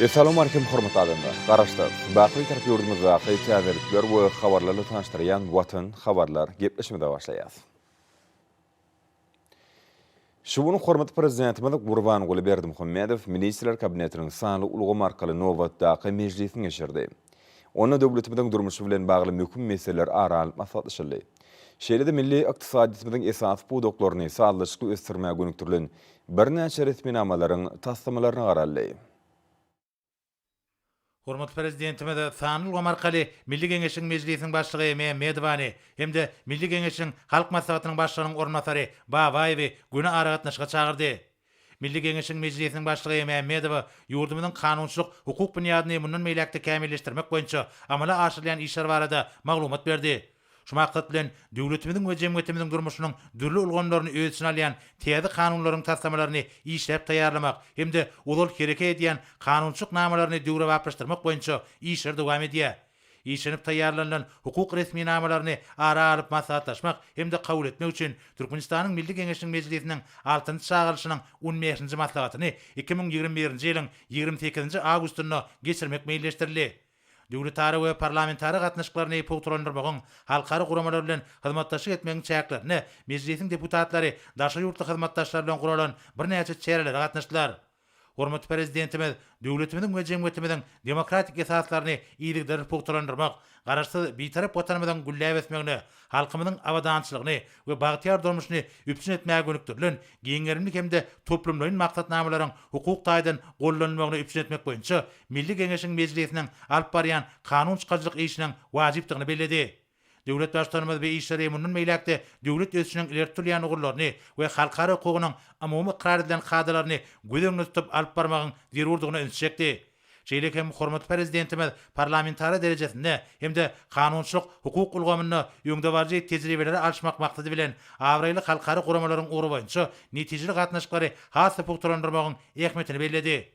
Essalawmalikim hormatly adamlar! Garaşsyz, baky Bitarap ýurdumyzdaky täzelikler we habarlarla tanyşdyrýan Watan habarlar gepleşigimize başlaýas. Şu gün hormatly Prezidentimiz Gurbanguly Berdimuhamedow Ministrler Kabinetiniň sanly ulgam arkaly nobatdaky mejlisini geçirdi. Onda döwletimiziň durmuşy bilen bagly möhüm meseleler ara alnyp maslahatlaşyldy. Şeýle-de milli ykdysadyýetimiziň esasy pudaklaryny sazlaşykly ösdürmäge gönükdirilen birnäçe resminamalaryň taslamalaryna garaldy. Hormatly Prezidentimiz sanly ulgam arkaly Milli Geňeşiň Mejlisiniň Başlygy Mämmedowany hem-de Milli Geňeşiň Halk Maslahatynyň Başlygynyň orunbasary Babaýewi göni aragatnaşyga çagyrdy. Milli Geňeşiň Mejlisiniň Başlygy Mämmedowa ýurdumyzyň kanunçylyk hukuk binýadyny mundan beýläk-de kämilleşdirmek boýunça amala aşyrylýan işler barada maglumat berdi. Şu maksat bilen, döwletimiziň we jemgyýetimiziň durmuşynyň dürli ulgamlaryny öz içine alýan täze kanunlaryň taslamalaryny işläp taýýarlamak hem-de ozal hereket edýän kanunçylyk namalaryny döwrebaplaşdyrmak boýunça işler dowam edýär. Işlenip taýýarlanylan hukuk resminamalaryny ara alyp maslahatlaşmak hem-de kabul etmek üçin Türkmenistanyň Milli Geňeşiniň Mejlisiniň altynjy çagyrylyşynyň on bäşinji maslahatyny 2021-nji ýylyň 28-nji awgustynda geçirmek meýilleşdirildi. Döwletara we parlamentara gatnaşyklaryny pugtalandyrmagyň, halkara guramalar bilen hyzmatdaşlyk etmegiň çäklerinde Mejlisiň deputatlary daşary ýurtly hyzmatdaşlar bilen guralan birnäçe çärelere gatnaşdylar. Hormatly Prezidentimiz döwletimiziň we jemgyýetimiziň demokratik esaslaryny yzygiderli pugtalandyrmak, Garaşsyz, Bitarap Watanymyzyň gülläp ösmegine, halkymyzyň abadançylygyny we bagtyýar durmuşyny üpjün etmäge gönükdirilen giň gerimli hem-de toplumlaýyn maksatnamalaryň hukuk taýdan gollanylmagyny üpjün etmek boýunça Milli Geňeşiň Mejlisiniň alyp barýan kanun çykaryjylyk işiniň wajypdygyny belledi. Döwlet Baştutanymyz bu işleri mundan beýläk-de döwlet ösüşiniň ileri tutulýan ugurlaryny we halkara hukugynyň umumy ykrar edilen kadalaryny göz öňünde tutup alyp barmagyň zerurdygyna ünsi çekdi. Şeýle hem hormatly Prezidentimiz parlamentara derejesinde hem-de kanunçylyk hukuk ulgamynda öňdebaryjy tejribeleri alyşmak maksady bilen, abraýly halkara guramalaryň ugry boýunça netijeli gatnaşyklary has-da pugtalandyrmagyň ähmiýetini belledi.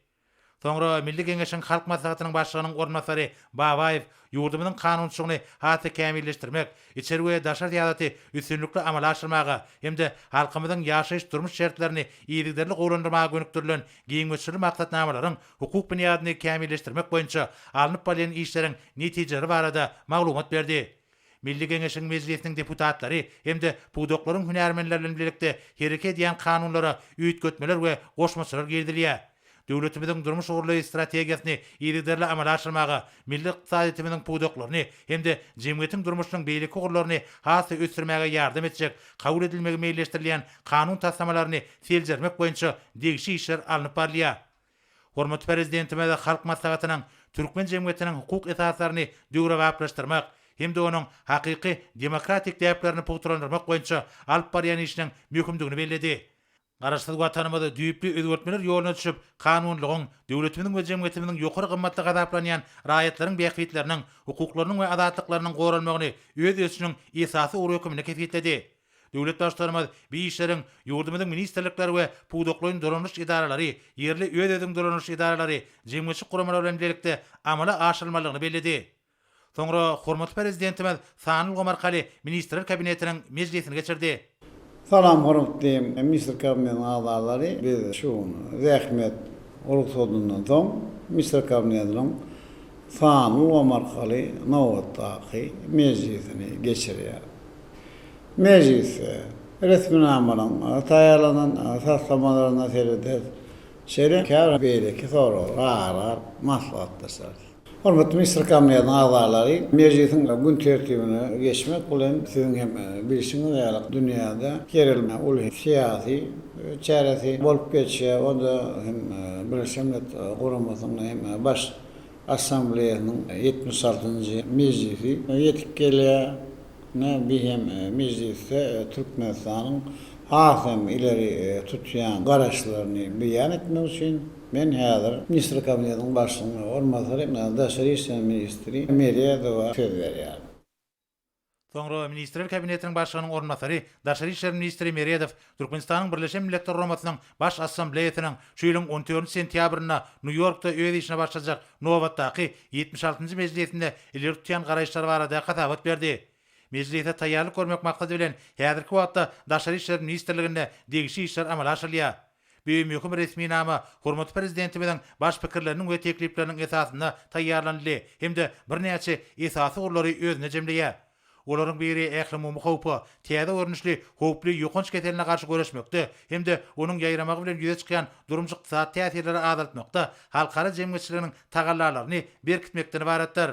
Soňra Milli Geňeşiň Halk Maslahatynyň Başlygynyň orunbasary Babaýew ýurdumyzyň kanunçylygyny has-da kämilleşdirmek, içeri we daşary syýasaty üstünlikli amala aşyrmaga hem-de halkymyzyň ýaşaýyş-durmuş şertlerini yzygiderli gowulandyrmaga gönükdirilen giň möçberli maksatnamalaryň hukuk binýadyny kämilleşdirmek boýunça alnyp barylýan işleriň netijeleri barada maglumat berdi. Milli Geňeşiň Mejlisiniň deputatlary hem-de pudaklaryň hünärmenleri bilen bilelikde hereket edýän kanunlara üýtgetmeler we goşmaçalar girizilýär. Döwletimiziň durmuş ugurly strategiýasyny yzygiderli amala aşyrmaga, milli ykdysadyýetimiziň pudaklaryny hem-de jemgyýetiň durmuşynyň beýleki ugurlaryny has-da ösdürmäge ýardam etjek kabul edilmegi meýilleşdirilýän kanun taslamalaryny seljermek boýunça degişli işler alnyp barylýar. Hormatly Prezidentimiz Halk Maslahatynyň türkmen jemgyýetiniň hukuk esaslaryny döwrebaplaşdyrmak hem-de onuň hakyky demokratik däplerini pugtalandyrmak boýunça alyp barýan işiniň möhümdigini belledi. Garaşsyz Watanymyz düýpli özgertmeler ýoluna düşüp, kanunylygyň, döwletimiziň we jemgyýetimiziň ýokary gymmatlygy hasaplanýan raýatlaryň bähbitleriniň, hukuklarynyň we azatlyklarynyň goralmagyny öz ösüşiniň esasy ugry hökmünde kesgitledi. Döwlet Baştutanymyz bu işleriň ýurdumyzyň ministrlikleri we pudaklaýyn dolandyryş edaralary, ýerli öz-özüňi dolandyryş edaralary, jemgyýetçilik guramalary bilen bilelikde amala aşyrylmalydygyny belledi. Soňra hormatly Prezidentimiz sanly ulgam arkaly Ministrler Kabinetiniň mejlisini geçirdi. Salam hormatly Ministrler Kabinetiniň agzalary! Biz şu gün zähmet rugsadyndan soň Ministrler Kabinetiniň sanly ulgam arkaly nobatdaky mejlisini geçirýäris. Mejlisde resminamalaryň taýýarlanan taslamalaryna serederis, şeýle käbir beýleki soraglary ara alyp maslahatlaşarys. Hormatly Ministrler Kabinetiniň agzalary, mejlisiň gün tertibine geçmek bilen, siziň hem bilşiňiz ýaly, dünýäde her ýyl uly syýasy çäresi bolup geçýär. Onda hem Birleşen Milletler Guramasynyň hem Baş Assambleýasynyň 76-njy mejlisi ýetip gelýär. Ine, bi hem mejlisde Türkmenistanyň has hem ileri tutýan garaýyşlaryny beýan etmek üçin men häzir Ministrler Kabinetiniň Başlygynyň orunbasary, daşary işler ministri Meredowa söz berýärin. Soňra Ministrler Kabinetiniň Başlygynyň orunbasary, daşary işler ministri Meredow Türkmenistanyň Birleşen Milletler Guramasynyň Baş Assambleýasynyň şu ýylyň on dördünji sentýabrynda Nýu-Ýorkda öz işine başlajak nobatdaky 76-njy mejlisinde ileri tutýan garaýyşlary barada hasabat berdi. Mejlise taýýarlyk görmek maksady bilen, häzirki wagtda Daşary işler ministrliginde degişli işler amala aşyrylýar. Bu möhüm resminama hormatly Prezidentimiziň baş pikirleriniň we teklipleriniň esasynda taýýarlanyldy hem-de birnäçe esasy ugurlary özünde jemleýär. Olaryň biri ählumumy howpa, täze görnüşli howply ýokanç keseline garşy göreşmekde hem-de onuň ýaýramagy bilen ýüze çykýan durmuş-ykdysady täsirleri azaltmakda halkara jemgyýetçiliginiň tagallalaryny berkitmekden ybaratdyr.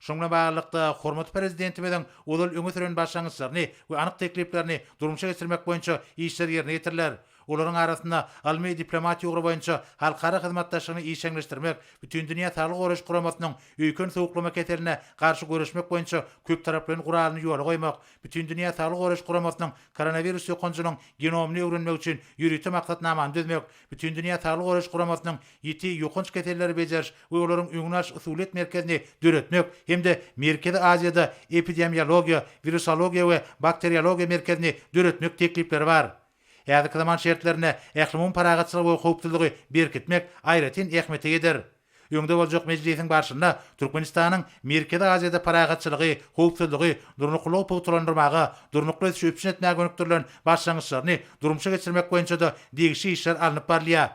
Şunuň bilen baglylykda, hormatly Prezidentimiziň ozal öňe süren başlangyçlaryny we anyk tekliplerini durmuşa geçirmek boýunça işler ýerine ýetiriler. Olaryň arasynda ylmy-diplomatiýa ugry boýunça halkara hyzmatdaşlygyny işjeňleşdirmek, Bütindünýä Saglygy Goraýyş Guramasynyň öýken sowuklama keseline garşy göreşmek boýunça köptaraplaýyn guralyny ýola goýmak, Bütindünýä Saglygy Goraýyş Guramasynyň koronawirus ýokanjynyň genomyny öwrenmek üçin ýörite maksatnamany düzmek, Bütindünýä Saglygy Goraýyş Guramasynyň ýiti ýokanç keselleri bejeriş we olaryň öňüni alyş usulyýet merkezini döretmek hem-de Merkezi Aziýada epidemiologiýa, wirusologiýa we bakteriologiýa merkezini döretmek teklipleri bar. Häzirki zaman şertlerinde ählumumy parahatçylygy we howpsuzlygy berkitmek aýratyn ähmiýete eýedir. Öňde boljak mejlisiň barşynda Türkmenistanyň Merkezi Aziýada parahatçylygy, howpsuzlygy, durnuklylygy pugtalandyrmaga, durnukly ösüşi üpjün etmäge gönükdirilen başlangyçlaryny durmuşa geçirmek boýunça-da degişli işler alnyp barylýar.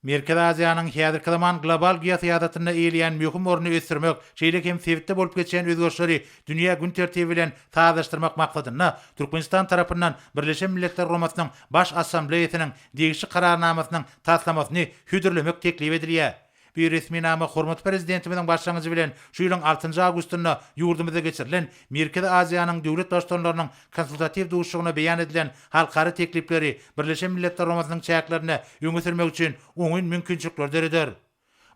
Merkezi Aziýanyň häzirki zaman global geosyýasatynda eýeleýän möhüm ornuny ösdürmek, şeýle hem sebitde bolup geçýän özgerişleri dünýä gün tertibi bilen sazlaşdyrmak maksadynda Türkmenistan tarapyndan Birleşen Milletler Guramasynyň Baş Assambleýasynyň degişli Kararnamasynyň taslamasyny hödürlemek teklip edilýär. Bu resminama hormatly Prezidentimiziň başlangyjy bilen şu ýylyň altynjy awgustynda ýurdumyzda geçirilen Merkezi Aziýanyň döwlet Baştutanlarynyň Konsultatiw duşuşygynda beýan edilen halkara teklipleri Birleşen Milletler Guramasynyň çäklerinde öňe sürmek üçin oňyn mümkinçilikleri döreder.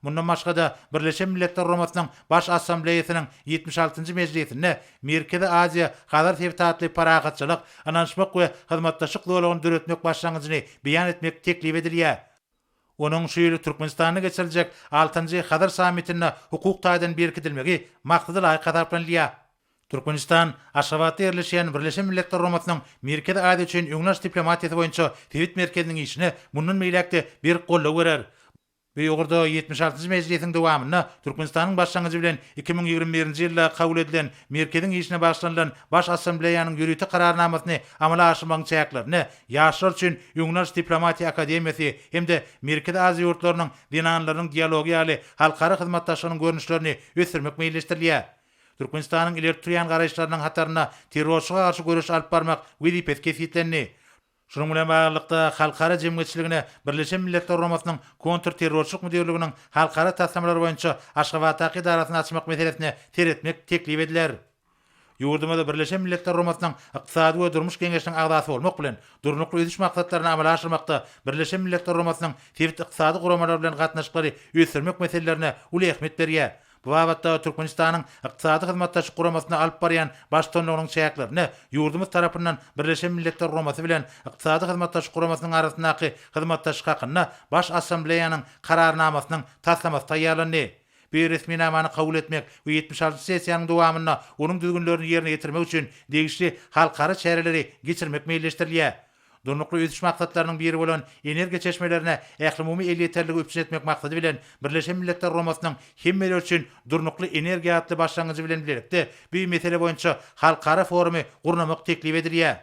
Mundan başga-da, Birleşen Milletler Guramasynyň Baş Assambleýasynyň ýetmiş altynjy mejlisinde Merkezi Aziýa, Hazar sebiti atly parahatçylyk, ynanyşmak we hyzmatdaşlyk zolagyny döretmek başlangyjyny beýan etmek teklip edilýär. Onuň şu ýyl Türkmenistanda geçiriljek altynjy Hazar sammitinde hukuk taýdan berkidilmegi maksada laýyk hasaplanylýar. Türkmenistan Aşgabatda ýerleşýän Birleşen Milletler Guramasynyň Merkezi Aziýa üçin öňüni alyş diplomatiýasy boýunça sebit merkeziniň işine mundan beýläk-de berk goldaw berer. Bu ugurda ýetmiş altynjy mejlisiň dowamynda Türkmenistanyň başlangyjy bilen 2021-nji ýylda kabul edilen Merkeziň işine bagyşlanylan Baş Assambleýanyň ýörite Kararnamasyny amala aşyrmagyň çäklerinde Ýaşlar üçin öňüni alyş diplomatiýa akademiýasy hem-de Merkezi Aziýa ýurtlarynyň zenanlarynyň dialogy ýaly halkara hyzmatdaşlygynyň görnüşlerini ösdürmek meýilleşdirilýär. Türkmenistanyň ileri tutýan garaýyşlarynyň hatarynda terrorçylyga garşy göreş alyp barmak wezipesi kesgitlendi. Şunuň bilen baglylykda, halkara jemgyýetçiligine Birleşen Milletler Guramasynyň Kontrterrorçylyk müdirliginiň halkara taslamalary boýunça Aşgabatdaky edarasyny açmak meselesine seretmek teklip ediler. Ýurdumyz Birleşen Milletler Guramasynyň Ykdysady we Durmuş Geňeşiniň agzasy bolmak bilen, Durnukly ösüş maksatlaryny amala aşyrmakda Birleşen Milletler Guramasynyň sebit ykdysady guramalary bilen gatnaşyklary ösdürmek meselelerine uly ähmiýet berýär. Bu babatda Türkmenistanyň Ykdysady Hyzmatdaşlyk Guramasynda alyp barýan baştutanlygynyň çäklerinde ýurdumyz tarapyndan Birleşen Milletler Guramasy bilen Ykdysady Hyzmatdaşlyk Guramasynyň arasyndaky hyzmatdaşlyk hakynda Baş Assambleýanyň Kararnamasynyň taslamasy taýýarlandy. Bu resminamany kabul etmek we ýetmiş altynjy sessiýanyň dowamynda onuň düzgünlerini ýerine ýetirmek üçin degişli halkara çäreleri geçirmek meýilleşdirilýär. Durnukly ösüş maksatlarynyň biri bolan energiýa çeşmelerine ählumumy elýeterligi üpjün etmek maksady bilen, Birleşen Milletler Guramasynyň Hemmeler üçin durnukly energiýa atly başlangyjy bilen bilelikde bu mesele boýunça halkara forumy gurnamak teklip edilýär.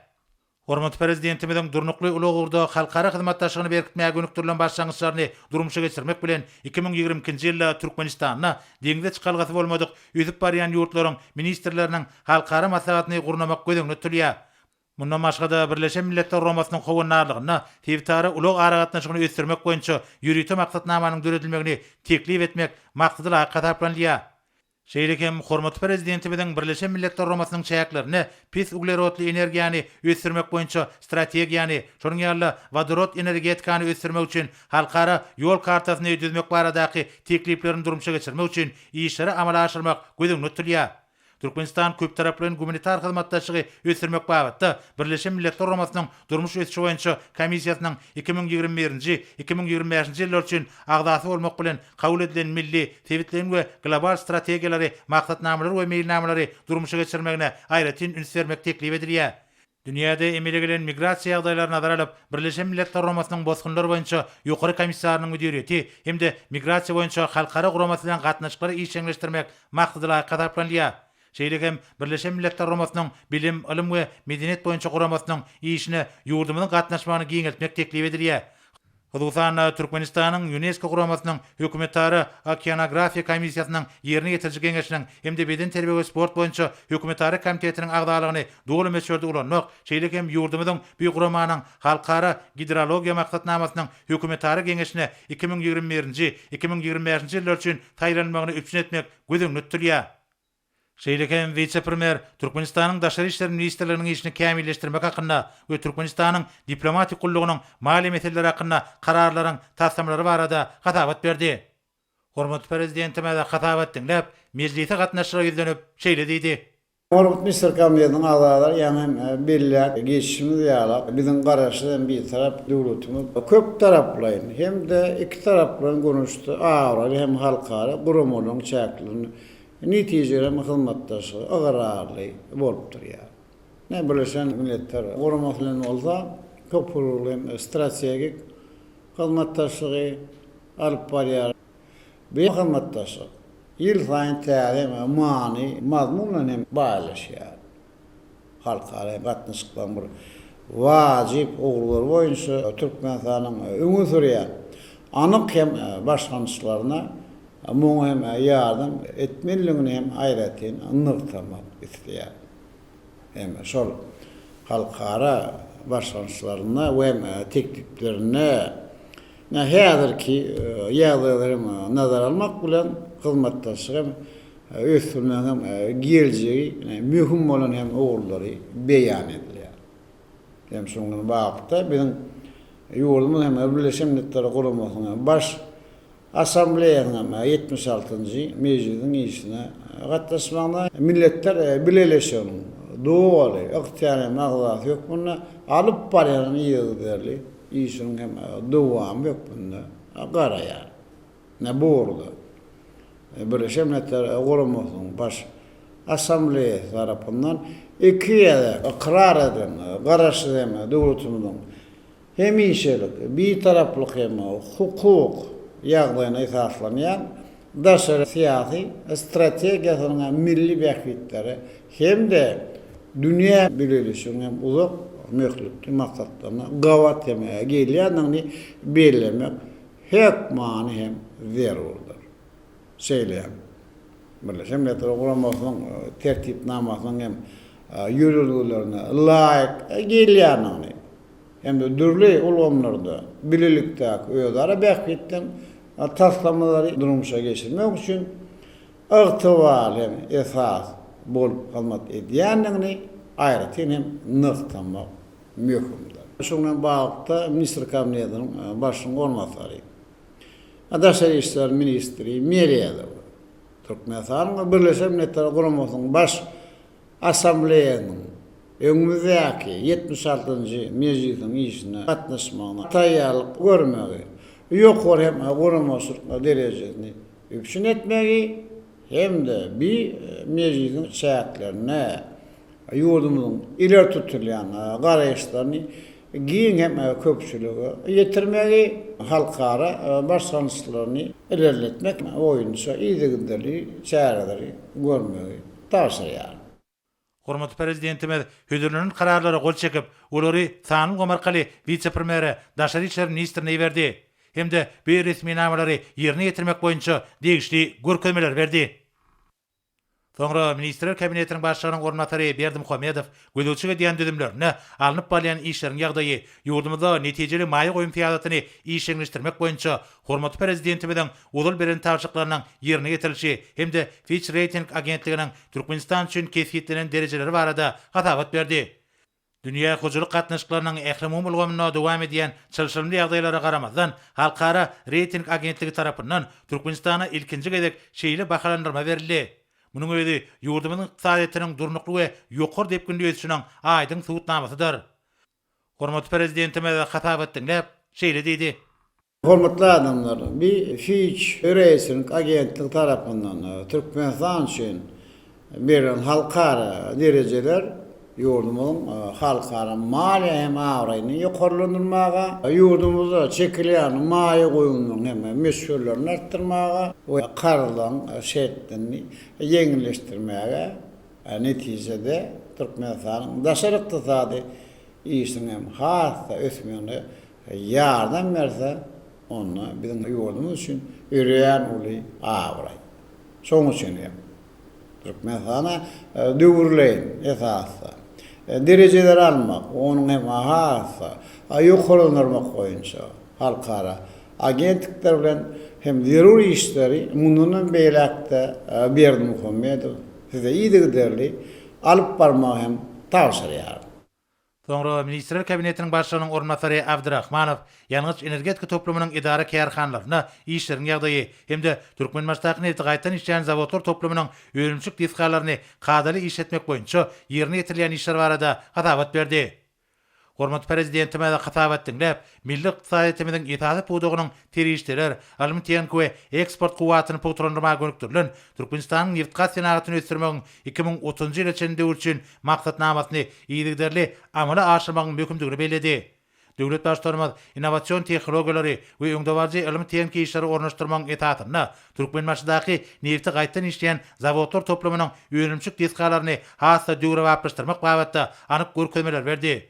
Hormatly Prezidentimiziň durnukly ulag ugurda halkara hyzmatdaşlygyny berkitmäge gönükdirilen başlangyçlaryny durmuşa geçirmek bilen, 2022-nji ýylda Türkmenistanda deňze çykalgasy bolmadyk ösüp barýan ýurtlaryň ministrleriniň halkara maslahatyny gurnamak göz öňünde tutulýar. Mundan başga-da, Birleşen Milletler Guramasynyň howandarlygynda sebitara ulag aragatnaşygyny ösdürmek boýunça ýörite maksatnamanyň döredilmegini teklip etmek maksada laýyk hasaplanylýar. Şeýle hem hormatly Prezidentimiziň Birleşen Milletler Guramasynyň çäklerinde pes uglerodly energiýany ösdürmek boýunça strategiýany, şonuň ýaly-da wodorod energetikany ösdürmek üçin halkara ýol kartasyny düzmek baradaky tekliplerini durmuşa geçirmek üçin işleri amala aşyrmak göz öňünde tutulýar. Türkmenistan köptaraplaýyn gumanitar hyzmatdaşlygy ösdürmek babatda Birleşen Milletler Guramasynyň Durmuş ösüşi boýunça komissiýasynyň 2021-nji, 2025-nji ýyllar üçin agzasy bolmak bilen kabul edilen milli, sebitleýin we global strategiýalary, maksatnamalary we meýilnamalary durmuşa geçirmegine aýratyn üns bermek teklip edilýär. Dünýäde emele gelen migrasiýa ýagdaýlaryny nazara alyp, Birleşen Milletler Guramasynyň Bosgunlar boýunça Ýokary komissarynyň müdiriýeti hem-de Migrasiýa boýunça halkara guramasy bilen gatnaşyklary işjeňleşdirmek maksadalaýyk hasaplanylýar. Şeýle hem Birleşen Milletler Guramasynyň Bilim, ylym we medeniýet boýunça guramasynyň işine ýurdumyzyň gatnaşmagyny giňeltmek teklip edilýär. Hususan-da, Türkmenistanyň Ýunesko guramasynyň Hökümetara okeanografiýa komissiýasynyň Ýerine ýetiriji geňeşiniň hem-de Bedenterbiýe we sport boýunça Hökümetara komitetiniň agzalygyny doly möçberde ulanmak, şeýle hem ýurdumyzyň bu guramanyň Halkara gidrologiýa maksatnamasynyň Hökümetara geňeşine 2021-nji, 2025-nji ýyllar üçin saýlanmagyny üpjün etmek göz öňünde tutulýar. Şeýle hem wise-premýer Türkmenistanyň Daşary işler ministrliginiň işini kämilleşdirmek hakynda we Türkmenistanyň diplomatik gullugynyň maliýe meseleleri hakynda Kararlaryň taslamalary barada hasabat berdi. Hormatly Prezidentimiz hasabat diňläp, mejlise gatnaşyjylara ýüzlenip, şeýle diýdi. Hormatly Ministrler Kabinetiniň agzalary, ýaňy hem belläp geçişimiz ýaly, biziň Garaşsyz hem Bitarap döwletimiz köptaraplaýyn hem-de ikitaraplaýyn görnüşde abraýly hem halkara guramalaryň çäklerinde Netijeli hem hyzmatdaşlyga ygrarly bolup durýar. Ine, Birleşen Milletler Guramasy bilen bolsa köpugurly hem strategik hyzmatdaşlygy alyp barýar. Bu hyzmatdaşlyk ýylsaýyn täze many, mazmun bilen hem baýlaşýar. Halkara gatnaşyklaryň bir wajyp ugurlary boýunça Türkmenistanyň öňe sürýän anyk hem başlangyçlaryna muňa hem ýardam etmelidigini hem aýratyn nygtamak isleýärin. Hem şol halkara başlangyçlarynda we hem tekliplerinde häzirki ýagdaýlary hem nazara almak bilen hyzmatdaşlyk hem ösdürmegiň hem geljegi möhüm bolan hem ugurlary beýan edilýär. Hem şunuň bilen baglylykda biziň ýurdumyz hem Birleşen Milletler Guramasynyň Baş Assambleýasynyň hem 76-njy mejlisiň işine gatnaşmagyna Milletler Bileleşiginiň doly ygtyýarly hem agzasy hökmünde alyp barýan yzygiderli işiniň hem dowamy hökmünde garaýar. Ine bu ugurda Birleşen Milletler Guramasynyň Baş Assambleýasy tarapyndan iki gezek ykrar edilen Garaşsyz hem döwletimiziň hemişelik Bitaraplyk hem hukuk ýagdaýyna esaslanýan daşary syýasy strategiýasynyň milli bähbitlere hem-de dünýä bileleşiginiň hem uzak möhletli maksatlaryna gabat hem gelýändigini bellemek hökmany hem zerurdyr. Şeýle hem, Birleşen Milletler Guramasynyň Tertipnamasynyň hem ýörelgelerine laýyk gelýändigini hem-de dürli ulgamlarda bilelikdäki özara bähbitli taslamalary durmuşa geçirmek üçin ygtybarly hem esas bolup hyzmat edýändigini aýratyn hem nygtamak möhümdir. Şunuň bilen baglylykda, Ministrler Kabinetiniň Başlygynyň orunbasary, Daşary işler ministri Meredow Türkmenistanyň we Birleşen Milletler Guramasynyň Baş Assambleýasynyň öňümizdäki 76-njy mejlisiniň işine gatnaşmagyna taýýarlyk görmegi, ýokary hem guramaçylyk derejesini üpjün etmegi hem-de bi mejlisiň çäklerinde ýurdumyzyň ileri tutulýan garaýyşlaryny giň hem köpçülige ýetirmegi, halkara başlangyçlaryny ilerletmek boýunça yzygiderli çäreleri görmegi tabşyrýar. Hormatly Prezidentimiz hödürlenen Kararlara gol çekip, olary sanly ulgam arkaly wise-premýere, daşary işler ministrine iberdi hem-de bu resminamalary ýerine ýetirmek boýunça degişli görkezmeleri berdi. Soňra Ministrler Kabinetiniň Başlygynyň orunbasary Berdimuhamedow gözegçilik edýän düzümlerinde alnyp barylýan işleriň ýagdaýy, ýurdumyzda netijeli maýa goýum syýasatyny işjeňleşdirmek boýunça hormatly Prezidentimiziň ozal beren tabşyryklarynyň ýerine ýetirilişi hem-de Fitch Rating agentliginiň Türkmenistan üçin kesgitlenen derejeleri barada hasabat berdi. Dünýä hojalyk gatnaşyklarynyň ählumumy ulgamynda dowam edýän çylşyrymly ýagdaýlara garamazdan, halkara reýting agentligi tarapyndan Türkmenistana ilkinji gezek şeýle bahalandyrma berildi. Munuň özi ýurdumyzyň ykdysadyýetiniň durnukly we ýokary depginli ösüşiniň aýdyň subutnamasydyr. Hormatly Prezidentimiz hasabat diňläp, şeýle diýdi. Hormatly adamlar, bi Fitch Rating agentligi tarapyndan Türkmenistan üçin berlen halkara derejeler ýurdumyzyň halkara maliýe hem abraýyny ýokarlandyrmaga, ýurdumyzda çekilýän maýa goýumlaryň hem möçberlerini artdyrmaga we karzlaryň şertlerini ýeňilleşdirmäge, netijede Türkmenistanyň daşary ykdysady işiniň hem has-da ösmegine. ýardam berse, onda biziň ýurdumyz üçin örän uly abraý. Şonuň üçin hem Türkmenistana döwürleýin esasda derejeleri almak, onuň hem has-da ýokarlandyrmak boýunça halkara agentlikler bilen hem zerur işleri mundanam beýläk-de Berdimuhamedow size yzygiderli alyp barmagy hem tabşyrýaryn. Soňra Ministrler Kabinetiniň Başlygynyň orunbasary Abdyrahmanow ýangyç-energetika toplumynyň edara-kärhanalarynda işleriň ýagdaýy hem-de Türkmenbaşydaky nebti gaýtadan işleýän zawodlar toplumynyň önümçilik desgalaryny kadaly işletmek boýunça ýerine ýetirilýän işler barada hasabat berdi. Hormatly Prezidentimiz hasabat diňläp, milli ykdysadyýetimiziň esasy pudagynyň serişdeler, ylmy-tehniki we eksport kuwwatyny pugtalandyrmaga gönükdirilen Türkmenistanyň nebitgaz senagatyny ösdürmegiň 2030-njy ýyla çenli döwür üçin maksatnamasyny yzygiderli amala aşyrmagyň möhümdigini belledi. Döwlet Baştutanymyz innowasion tehnologiýalary we öňdebaryjy ylmy-tehniki işleri ornaşdyrmagyň esasynda Türkmenbaşydaky nebti gaýtadan işleýän zawodlar toplumynyň önümçilik desgalaryny has-da döwrebaplaşdyrmak babatda anyk görkezmeleri berdi.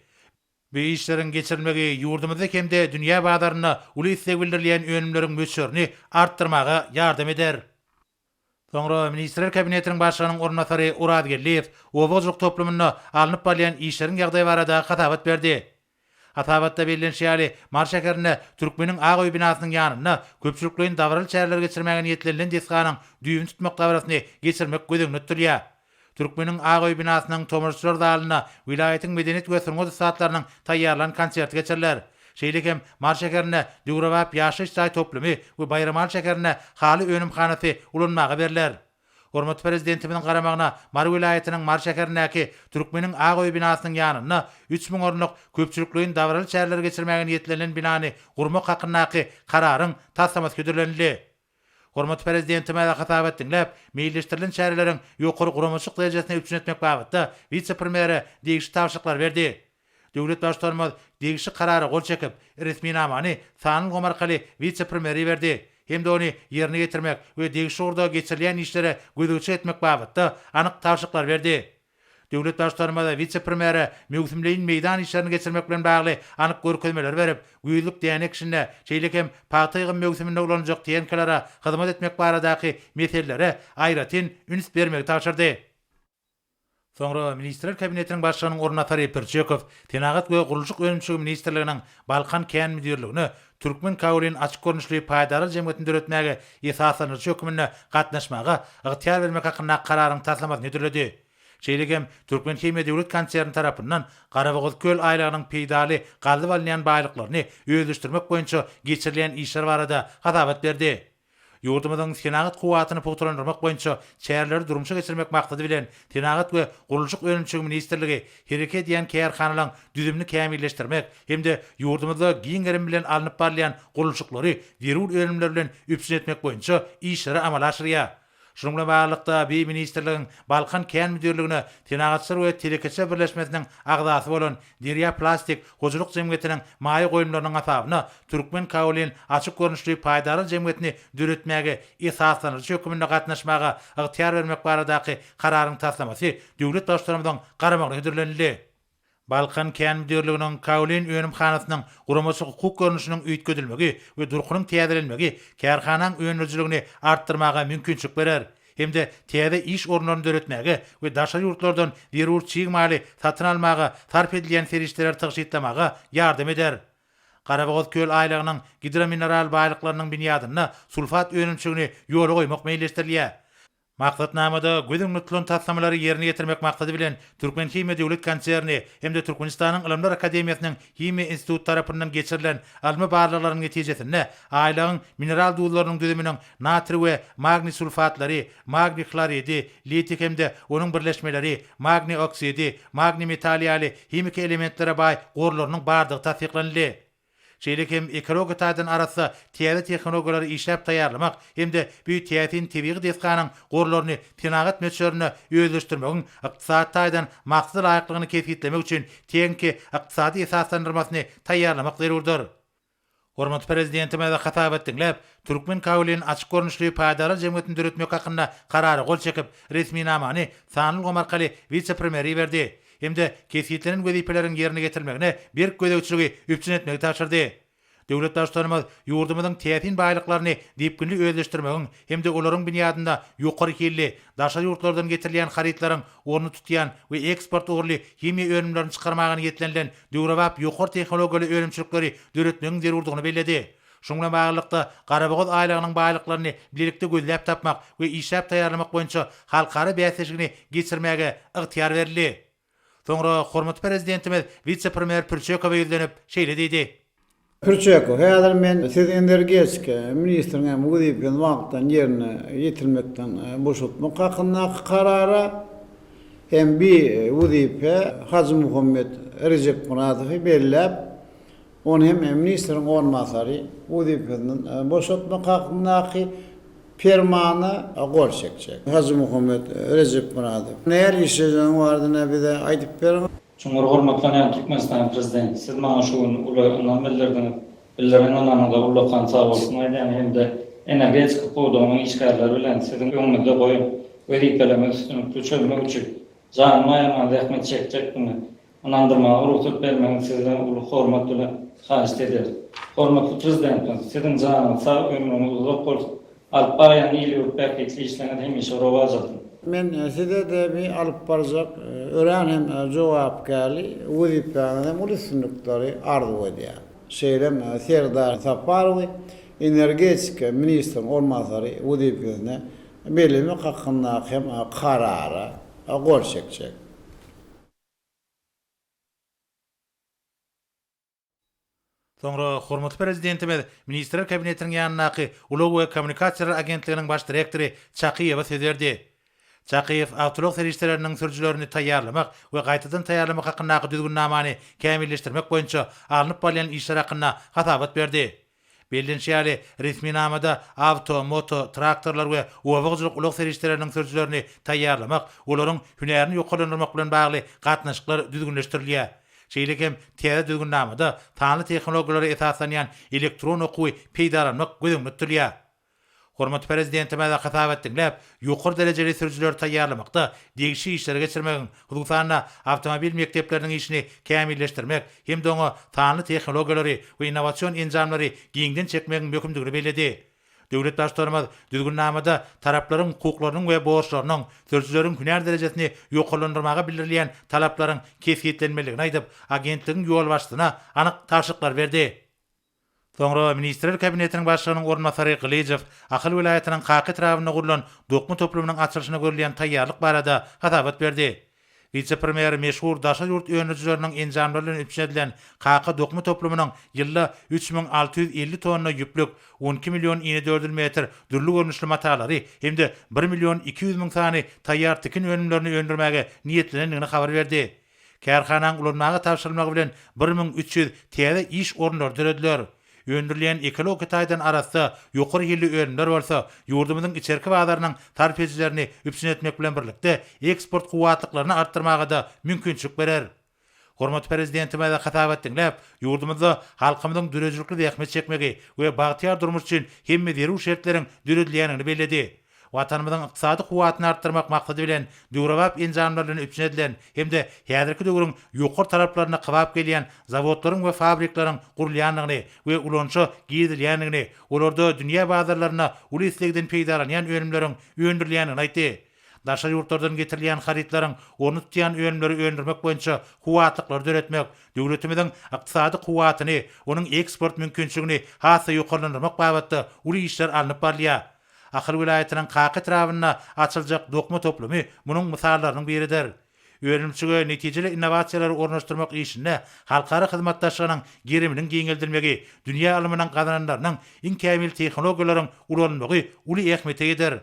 Bu işleriň geçirilmegi ýurdumyzda hem-de dünýä bazarynda uly isleg bildirilýän önümleriň möçberini artdyrmaga ýardam eder. Soňra Ministrler Kabinetiniň Başlygynyň orunbasary Oraz Geldiýew oba hojalyk toplumynda alnyp barylýan işleriň ýagdaýy barada hasabat berdi. Hasabatda bellenişi ýaly, Mary şäherinde Türkmeniň ak öýi binasynyň ýanynda köpçülikleýin dabaraly çäreleri geçirmäge niýetlenilen desganyň düýbüni tutmak dabarasyny geçirmek göz öňünde tutulýar. Türkmeniň ak öýi binasynyň tomaşaçylar zalynda welaýatyň medeniýet we sungat ussatlarynyň taýýarlan konserti geçiriler. Şeýle hem Mary şäherinde döwrebap ýaşaýyş jaý toplumy we Baýramaly şäherinde haly önümhanasy ulanmaga berler. Hormatly Prezidentimiziň garamagyna Mary welaýatynyň Mary şäherindäki Türkmeniň ak öýi binasynyň ýanynda 3000 orunlyk köpçülikleýin dabaraly çäreleri geçirmäge niýetlenilen binany gurmak hakyndaky Kararyň taslamasy hödürlenildi. Hormatly Prezidentimiz hasabat diňläp, meýilleşdirilen çäreleriň ýokary guramaçylyk derejesini üpjün etmek babatda wise-premýere degişli tabşyryklary berdi. Döwlet Baştutanymyz degişli Karara gol çekip, resminamany sanly ulgam arkaly wise-premýere iberdi hem-de ony ýerine ýetirmek we degişli ugurda geçirilýän işlere gözegçilik etmek babatda anyk tabşyryklary berdi. Döwlet Baştutanymyz wise-premýere möwsümleýin meýdan işlerini geçirmek bilen bagly anyk görkezmeleri berip, güýzlük däne ekişinde, şeýle hem pagta ýygym möwsüminde ulanyljak tehnikalara hyzmat etmek baradaky meselelere aýratyn üns bermegi tabşyrdy. Soňra Ministrler Kabinetiniň Başlygynyň orunbasary Pürçekow Senagat we gurluşyk önümçiligi ministrliginiň Balkan kän müdirligine Türkmen kaolin açyk görnüşli paýdarlar jemgyýetini döretmäge esaslandyryjy hökmünde gatnaşmaga ygtyýar bermek hakyndaky Kararyň taslamasyny hödürledi. Şeýle hem Türkmenhimiýa döwlet konserni tarapyndan Garabogazköl aýlagynyň peýdaly gazylyp alynýan baýlyklaryny özleşdirmek boýunça geçirilýän işler barada hasabat berdi. Ýurdumyzyň senagat kuwwatyny pugtalandyrmak boýunça çäreleri durmuşa geçirmek maksady bilen, Senagat we gurluşyk önümçiligi ministrligi hereket edýän kärhanalaryň düzümini kämilleşdirmek hem-de ýurdumyzda giň gerim bilen alnyp barylýan gurluşyklary zerur önümler bilen üpjün etmek boýunça işleri amala aşyrýar. Şunuň bilen baglylykda, bi ministrligiň Balkan kän müdirligine Senagatçylar we telekeçiler birleşmesiniň agzasy bolan Derýa plastik hojalyk jemgyýetiniň maýa goýumlarynyň hasabyna Türkmen kaolin açyk görnüşli paýdarlar jemgyýetini döretmäge esaslandyryjy hökmünde gatnaşmaga ygtyýar bermek baradaky Kararyň taslamasy döwlet Baştutanymyzyň garamagyna hödürlenildi. Balkan kän müdirliginiň kaolin önümhanasynyň guramaçylyk-hukuk görnüşiniň üýtgedilmegi we durkunyň täzelenmegi kärhanaň öndürijiligini artdyrmaga mümkinçilik berer hem-de täze iş orunlaryny döretmäge we daşary ýurtlardan zerur çig maly satyn almaga sarp edilýän serişdeleri tygşytlamaga ýardam eder. Garabogazköl aýlagynyň gidromineral baýlyklarynyň binýadynda sulfat önümçiligini ýola goýmak meýilleşdirilýär. Maksatnamada göz öňünde tutulan taslamalary ýerine ýetirmek maksady bilen, Türkmenhimiýa döwlet konserni hem-de Türkmenistanyň Ylymlar akademiýasynyň Himiýa instituty tarapyndan geçirilen ylmy barlaglaryň netijesinde aýlagyň mineral duzlarynyň düzüminiň natriý we magniý sulfatlary, magniý hloridi, litiý hem-de onuň birleşmeleri, magniý oksidi, magniý metaly ýaly himiki elementlere baý gorlarynyň bardygy tassyklanyldy. Şeýle hem ekologiýa taýdan arassa täze tehnologiýalary işläp taýýarlamak hem-de bu täsin tebigy desganyň gorlaryny senagat möçberinde özleşdirmegiň ykdysady taýdan maksada laýyklygyny kesgitlemek üçin tehniki ykdysady esaslandyrmasyny taýýarlamak zerurdyr. Hormatly Prezidentimiz hasabat diňläp, Türkmen kaolin açyk görnüşli paýdarlar jemgyýetini döretmek hakynda Karara gol çekip, resminamany sanly ulgam arkaly wise-premýere iberdi hem-de kesgitlenen wezipeleriň ýerine ýetirilmegine berk gözegçiligi üpjün etmegi tabşyrdy. Döwlet Baştutanymyz ýurdumyzyň täsin baýlyklaryny depginli özleşdirmegiň hem-de olaryň binýadynda ýokary hilli, daşary ýurtlardan getirilýän harytlaryň ornuny tutýan we eksport ugurly himiýa önümlerini çykarmaga niýetlenilen döwrebap ýokary tehnologiýaly önümçilikleri döretmegiň zerurdygyny belledi. Şunuň bilen baglylykda, Garabogaz aýlagynyň baýlyklaryny bilelikde gözläp tapmak we işläp taýýarlamak boýunça halkara bäsleşigini geçirmäge ygtyýar berildi. Soňra hormatly Prezidentimiz wise-premýer Pürçekowa ýüzlenip, şeýle diýdi. Pürçekow, häzir men sizi energetika ministriniň hem wezipesini wagtdan ýerine ýetirmekden boşatmak hakyndaky karara hem bi wezipä Hajymuhammet Rejepmyradowy belläp, Ony hem ministriň orunbasary wezipesinden boşatmak hakyndaky permana gol çekjek. Hajymuhammet Rejepmyradow, Nähili işlejegini barada bize aýdyp beriň. Çuňňur hormatlanýan Türkmenistanyň Prezidenti, Siz maňa şu gün uly ynam bildirdiňiz. Bildiren ynamyňyza ullakan sagbolsun aýdýan hem-de energetika pudagynyň işgärleri bilen Siziň öňüňizde goýan wezipelerimi üstünlikli çözmek üçin janymy aýaman zähmet çekjekdigime Ynandyrmaga rugsat bermegiňizi sizden uly hormat bilen haýyşt ederis. Hormatly Prezidentimiz, Siziň janyňyz sag, ömrüňiz uzak bolsun! Alyp barýan il-ýurt bähbitli işleriňiz hemişe rowaç alsyn! Men size-de bi alyp barjak örän hem jogapkärli wezipäňizde hem uly üstünlikleri arzuw edýän. Şeýle hem Serdar Saparowy energetika ministriniň orunbasary wezipesine bellemek hakyndaky hem Karara gol çekjek. Soňra hormatly Prezidentimiz Ministrler Kabinetiniň ýanyndaky Ulag we kommunikasiýalar agentliginiň baş direktory Çakyýewe söz berdi. Çakyýew awtoulag serişdeleriniň sürüjilerini taýýarlamak we gaýtadan taýýarlamak hakyndaky düzgünnamany kämilleşdirmek boýunça alnyp barylýan işler hakynda hasabat berdi. Bellenişi ýaly, resminamada awto, moto, traktorlar we oba hojalyk ulag serişdeleriniň sürüjilerini taýýarlamak, olaryň hünärini ýokarlandyrmak bilen bagly gatnaşyklar düzgünleşdirilýär. Şeýle hem täze düzgünnamada sanly tehnologiýalara esaslanýan elektron okuwy peýdalanmak göz öňünde tutulýar. Hormatly Prezidentimiz hasabat diňläp, ýokary derejeli sürüjileri taýýarlamakda degişli işleri geçirmegiň, hususan-da, awtomobil mekdepleriniň işini kämilleşdirmek hem-de oňa sanly tehnologiýalary we innowasion enjamlary giňden çekmegiň möhümdigini belledi. Döwlet Baştutanymyz Düzgünnamada taraplaryň hukuklarynyň we borçlarynyň, sürüjileriň hünär derejesini ýokarlandyrmaga bildirilýän talaplaryň kesgitlenmelidigini aýdyp, agentligiň ýolbaşçysyna anyk tabşyryklary berdi. Soňra Ministrler Kabinetiniň Başlygynyň orunbasary Gylyjow Ahal welaýatynyň Kaka etrabynda gurlan dokma toplumynyň açylyşyna görülýän taýýarlyk barada hasabat berdi. Wise-premýer meşhur daşary ýurt öndürijileriniň enjamlary bilen üpjün edilen Kaka dokma toplumynyň ýylda 3650 tonna ýüplük, 12 million inedördül metr dürli görnüşli matalary hem-de bir million 200 müň sany taýýar tikin önümlerini öndürmäge niýetlenendigini habar berdi. Kärhananyň ulanmaga tabşyrylmagy bilen 1300 täze iş orunlary dörediler. Öndürilýän ekologik taýdan arassa, ýokary hilli önümler bolsa, ýurdumyzyň içerki bazarynyň sarp edijilerini üpjün etmek bilen birlikde, eksport kuwwatlyklaryny artdyrmaga-da mümkinçilik berer. Hormatly Prezidentimiz hasabat diňläp, ýurdumyzda halkymyzyň döredijilikli zähmet çekmegi we bagtyýar durmuş üçin hemme zerur şertleriň döredilýändigini belledi. Watanymyzyň ykdysady kuwwatyny artdyrmak maksady bilen, döwrebap enjamlar bilen üpjün edilen hem-de häzirki döwrüň ýokary talaplaryna kybap gelýän zawodlaryň we fabrikleriň gurulýandygyny we ulanyşa girizilýändigini, olarda dünýä bazarlarynda uly islegden peýdalanýan önümleriň öndürilýändigini aýtdy. Daşary ýurtlardan getirilýän harytlaryň ornuny tutýan önümleri öndürmek boýunça kuwwatlyklary döretmek, döwletimiziň ykdysady kuwwatyny, onuň eksport mümkinçiligini has-da ýokarlandyrmak babatda uly işler alnyp barylýar. Ahal welaýatynyň Kaka etrabynda açyljak dokma toplumy munuň mysallarynyň biridir. Önümçige netijeli innowasiýalary ornaşdyrmak işinde halkara hyzmatdaşlygynyň geriminiň giňeldilmegi, dünýä ylmynyň gazananlarynyň, iň kämil tehnologiýalaryň ulanylmagy uly ähmiýete eýedir.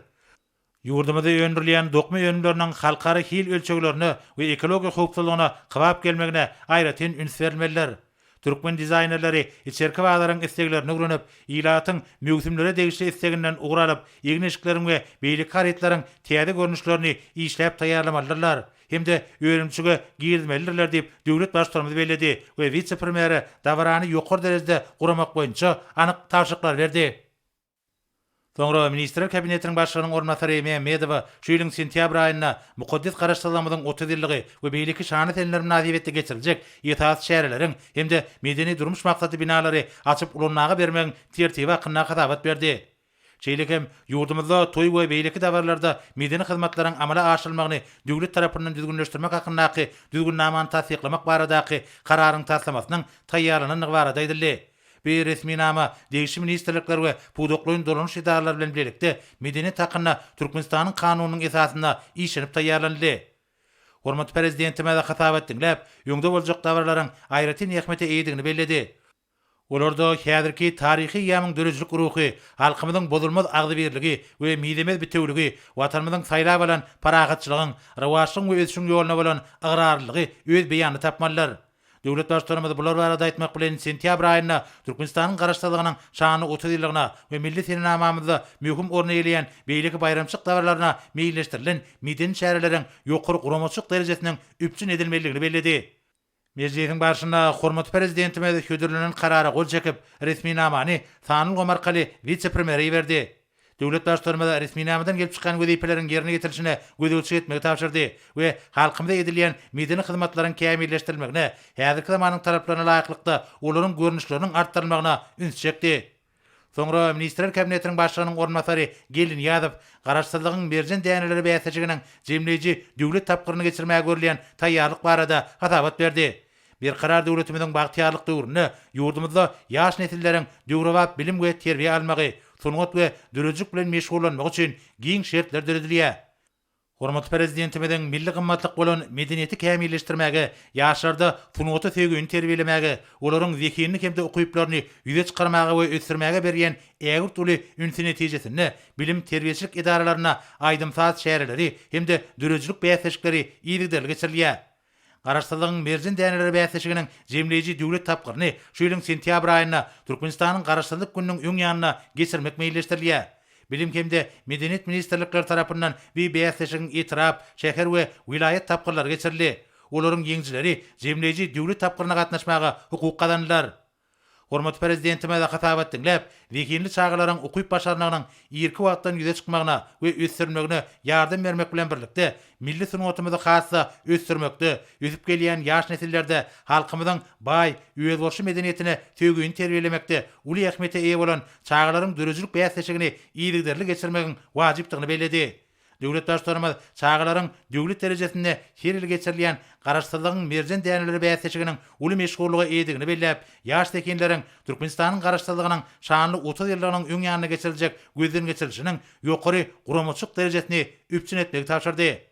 Ýurdumyzda öndürilýän dokma önümleriniň halkara hil ölçeglerine we ekologiýa howpsuzlygyna kybap gelmegine aýratyn üns berilmelidir. Türkmen dizaýnerleri içerki bazaryň isleglerini öwrenip, ilatyň möwsümlere degişli isleginden ugur alyp, egin-eşikleriň we beýleki harytlaryň täze görnüşlerini işläp taýýarlamalydyrlar hem-de önümçige girizmelidirler diýip, döwlet Baştutanymyz belledi we wise-premýere dabarany ýokary derejede guramak boýunça anyk tabşyryklary berdi. Soňra Ministrler Kabinetiniň Başlygynyň orunbasary Mämmedowa şu ýylyň sentýabr aýynda mukaddes Garaşsyzlygymyzyň 30 ýyllygy we beýleki şanly seneler mynasybetli geçiriljek esasy çäreleriň hem-de medeni-durmuş maksatly binalary açyp ulanmaga bermegiň tertibi hakynda hasabat berdi. Şeýle hem ýurdumyzda toý we beýleki dabaralarda medeni hyzmatlaryň amala aşyrylmagyny döwlet tarapyndan düzgünleşdirmek hakyndaky Düzgünnamany tassyklamak baradaky Kararyň taslamasynyň taýýarlanandygy barada aýdyldy. Bu resminama degişli ministrlikler we pudaklaýyn dolanyş edaralary bilen bilelikde Medeniýet hakynda Türkmenistanyň Kanunynyň esasynda işlenip taýýarlanyldy. Hormatly Prezidentimiz hasabat diňläp, öňde boljak dabaralaryň aýratyn ähmiýete eýedigini belledi. Olarda häzirki taryhy eýýamyň döredijilik ruhy, halkymyzyň bozulmaz agzybirligi we mizemez bitewüligi, Watanymyzyň saýlap alan parahatçylygyň, rowaçlygyň we ösüşiň ýoluna bolan ygrarlylygy öz beýanyny tapmalydyr. Döwlet Baştutanymyz bular barada aýtmak bilen, sentýabr aýynda Türkmenistanyň Garaşsyzlygynyň şanly 30 ýyllygyna we milli senenamamyzda möhüm orun eýeleýän beýleki baýramçylyk dabaralaryna meýilleşdirilen medeni çäreleriň ýokary guramaçylyk derejesiniň üpjün edilmelidigini belledi. Mejlisiň barşynda hormatly Prezidentimiz hödürlenen Karara gol çekip, resminamany sanly ulgam arkaly wise-premýere iberdi. Döwlet Baştutanymyz resminamadan gelip çykýan wezipeleriň ýerine ýetirilişine gözegçilik etmegi tabşyrdy we halkymyza edilýän medeni hyzmatlaryň kämilleşdirilmegine, häzirki zamanyň talaplaryna laýyklykda olaryň görnüşleriniň artdyrylmagyna üns çekdi. Soňra Ministrler Kabinetiniň Başlygynyň orunbasary Geldinyýazow Garaşsyzlygyň merjen däneleri bäsleşiginiň jemleýji döwlet tapgyryny geçirmäge görülýän taýýarlyk barada hasabat berdi. Berkarar döwletimiziň bagtyýarlyk döwründe ýurdumyzda ýaş nesilleriň döwrebap bilim we terbiýe almagy, sungat we döredijilik bilen meşgullanmagy üçin giň şertler döredilýär. Hormatly Prezidentimiziň milli gymmatlyk bolan medeniýeti kämilleşdirmäge, ýaşlarda sungata söýgini terbiýelemäge, olaryň zehinini hem-de ukyplaryny ýüze çykarmaga we ösdürmäge berýän ägirt uly ünsi netijesinde bilim-terbiýeçilik edaralarynda aýdym-saz çäreleri hem-de döredijilik bäsleşikleri yzygiderli geçirilýär. Garaşsyzlygyň merjen däneleri bäsleşiginiň jemleýji döwlet tapgyryny şu ýylyň sentýabr aýynda Türkmenistanyň Garaşsyzlyk gününiň öň ýanynda geçirmek meýilleşdirilýär. Bilim hem-de Medeniýet ministrlikleri tarapyndan bu bäsleşigiň etrap, şäher we welaýat tapgyrlary geçirildi. Olaryň ýeňijileri jemleýji döwlet tapgyryna gatnaşmaga hukuk gazandylar. Hormatly Prezidentimiz hasabat diňläp, zehinli çagalaryň ukyp-başarnygynyň irki wagtdan ýüze çykmagyna we ösdürilmegine ýardam bermek bilen birlikde, milli sungatymyzy has-da ösdürmekde, ösüp gelýän ýaş nesillerde halkymyzyň baý, özboluşly medeniýetine söýgüni terbiýelemekde uly ähmiýete eýe bolan çagalaryň döredijilik bäsleşigini yzygiderli geçirmegiň wajypdygyny belledi. Döwlet Baştutanymyz çagalaryň döwlet derejesinde her ýyl geçirilýän Garaşsyzlygyň merjen däneleri bäsleşiginiň uly meşhurlyga eýedigini belläp, ýaş zehinleriň Türkmenistanyň Garaşsyzlygynyň şanly 30 ýyllygynyň öň ýanynda geçiriljek gözden geçirilişiniň ýokary guramaçylyk derejesini üpjün etmegi tabşyrdy.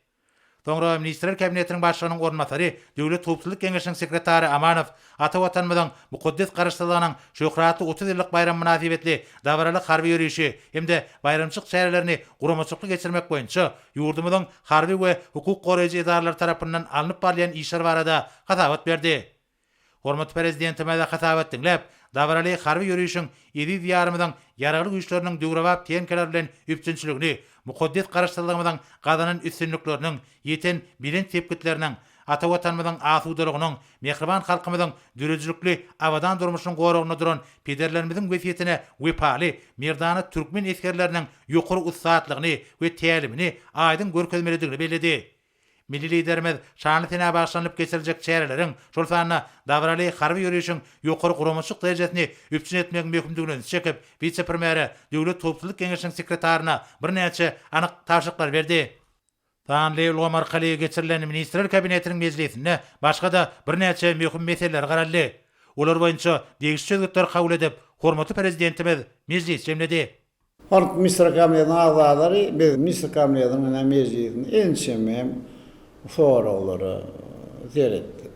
Soňra Ministrler Kabinetiniň Başlygynyň orunbasary, Döwlet howpsuzlyk geňeşiniň sekretary Amanow Ata Watanymyzyň mukaddes Garaşsyzlygynyň şöhratly 30 ýyllyk baýramy mynasybetli dabaraly harby ýörişi hem-de baýramçylyk çärelerini guramaçylykly geçirmek boýunça ýurdumyzyň harby we hukuk goraýjy edaralary tarapyndan alnyp barylýan işler barada hasabat berdi. Hormatly Prezidentimiz hasabat diňläp, dabaraly harby ýörişiň eziz Diýarymyzyň Ýaragly Güýçleriniň döwrebap tehnikalar bilen üpjünçiligini, mukaddes Garaşsyzlygymyzyň gazanan üstünlikleriniň, ýeten belent sepgitleriniň, ata Watanymyzyň asudalygynyň, mähriban halkymyzyň döredijilikli abadan durmuşynyň goragynda duran pederlerimiziň wesýetine wepaly, merdana türkmen esgerleriniň ýokary ussatlygyny we tälimini aýdyň görkezmelidigini belledi. Milli Liderimiz şanly senä bagyşlanylyp geçiriljek çäreleriň, şol sanda dabaraly harby ýörişiň ýokary guramaçylyk derejesini üpjün etmegiň möhümdigine ünsi çekip, wise-premýere, Döwlet howpsuzlyk geňeşiniň sekretaryna birnäçe anyk tabşyryklary berdi. Sanly ulgam arkaly geçirilen Ministrler Kabinetiniň mejlisinde başga-da birnäçe möhüm meseleler garaldy. Olar boýunça degişli çözgütleri kabul edip, hormatly Prezidentimiz mejlisi jemledi. Hormatly Ministrler Kabinetiniň agzalary, biz Ministrler Kabinetiniň ine mejlisinde ençeme hem soraglara seretdik.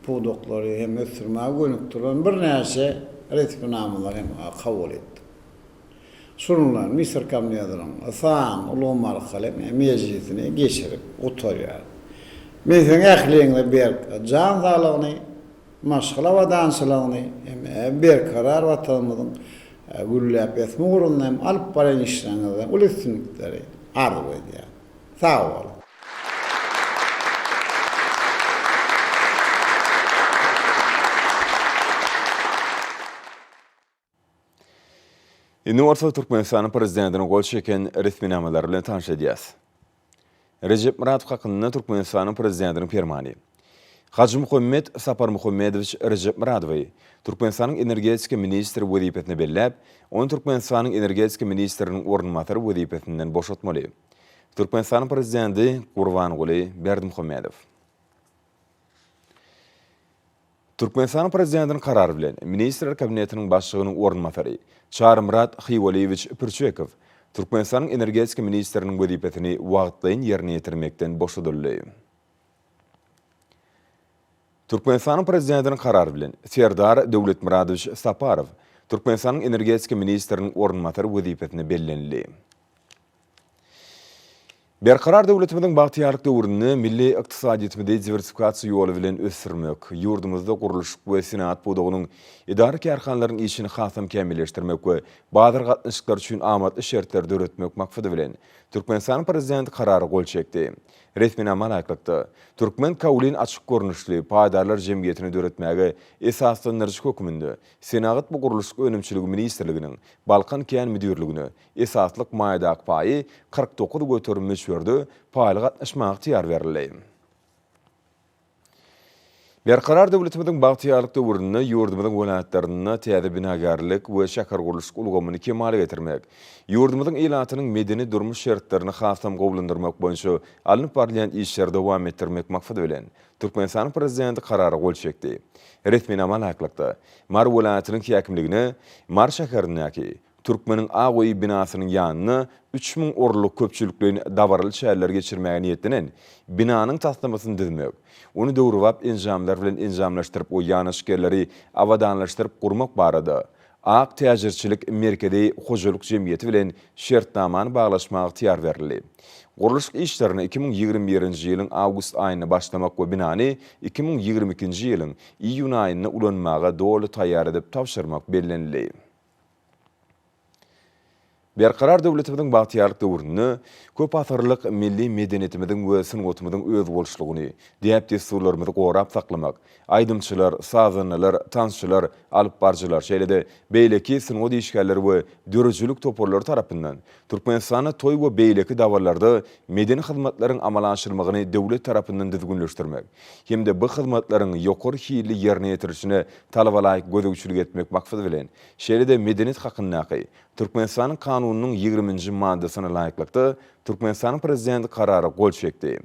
Pudaklary hem ösdürmäge gönükdirilen birnäçe resminamalary hem kabul etdik. Şunuň Ministrler Kabinetiniň san ulgam arkaly mejlisini geçirip gutarýar. Men siziň ähliňize berk jan saglygyny, maşgala abadançylygyny hem berkarar Watanymyzyň gülläp ösme ugrunda hem alyp barýan işleriňizde uly üstünlikleri arzuw edýärin. Sag boluň! Indi bolsa Türkmenistanyň Prezidentiniň gol çeken resminamalary bilen tanyş edýäs. Rejep Myradow hakynda Türkmenistanyň Prezidentiniň Permany. Hajymuhammet Saparmuhammedowiç Rejepmyradowy Türkmenistanyň energetika ministri wezipesine belläp, ony Türkmenistanyň energetika ministriniň orunbasary wezipesinden boşatmaly. Türkmenistanyň Prezidenti Gurbanguly Berdimuhamedow. Türkmenistanyň Prezidentiniň Karary bilen, Ministrler Kabinetiniň Başlygynyň orunbasary Çarymyrat Hywalyýewiç Pürçekow Türkmenistanyň energetika ministriniň wezipesini wagtlaýyn ýerine ýetirmekden boşadyldy. Türkmenistanyň Prezidentiniň Karary bilen, Serdar Döwletmyradowiç Saparow Türkmenistanyň energetika ministriniň orunbasary wezipesine bellenildi. Berkarar döwletimiziň bagtyýarlyk döwründe milli ykdysadyýetimizi diwersifikasiýa ýoly bilen ösdürmek, ýurdumyzda gurluşyk we senagat pudagynyň edara-kärhanalaryň işini hasam kämilleşdirmek we bazar gatnaşyklary üçin amatly şertleri döretmek maksady bilen, Türkmenistanyň Prezidenti Karara gol çekdi. Resminama laýyklykda, Türkmen kaolin açyk görnüşli paýdarlar jemgyýetini döretmäge esaslandyryjy hökmünde Senagat we gurluşyk önümçiligi ministrliginiň Balkan kän müdirligine Esaslyk maýadaky paýy 49% möçberde paýly gatnaşmaga ygtyýar berildi. Berkarar döwletimiziň bagtyýarlyk döwründe ýurdumyzyň welaýatlarynda täze binagärlik we şähergurluşyk ulgamyny kemala getirmek, ýurdumyzyň ilatynyň medeni-durmuş şertlerini hasam gowulandyrmak boýunça alnyp barylýan işleri dowam etdirmek maksady bilen, Türkmenistanyň Prezidenti Karara gol çekdi. Resminama laýyklykda, Mary welaýatynyň häkimligine Mary şäherindäki Türkmeniň Ak öýi binasynyň ýanynda 3000 orunlyk köpçülikleýin dabaraly çäreleri geçirmäge niýetlenen binanyň taslamasyny düzmek, ony döwrebap enjamlar bilen enjamlaşdyryp we ýanaşyk ýerleri abadanlaşdyryp gurmak barada Ak täjirçilik merkezi hojalyk jemgyýeti bilen şertnamany baglaşmaga ygtyýar berildi. Gurluşyk işlerine 2021-nji ýylyň awgust aýynda başlamak we binany 2022-nji ýylyň iýun aýynda ulanmaga doly taýýar edip tabşyrmak bellenildi. Berkarar döwletimiziň bagtyýarlyk döwründe köp asyrlyk milli medeniýetimiziň we sungatymyzyň özboluşlygyny, däp-dessurlarymyzy gorap saklamak, aýdymçylar, sazandalar, tansçylar, alypbaryjylar, şeýle-de beýleki sungat işgärleri we döredijilik toparlary tarapyndan Türkmenistanda toý we beýleki dabaralarda medeni hyzmatlaryň amala aşyrylmagyny döwlet tarapyndan düzgünleşdirmek hem-de bu hyzmatlaryň ýokary hilli ýerine ýetirilişine talabalaýyk gözegçilik etmek maksady bilen, şeýle-de Medeniýet hakyndaky Türkmenistanyň Kanunynyň ýigriminji maddasyna laýyklykda, Türkmenistanyň Prezidenti Karara gol çekdi.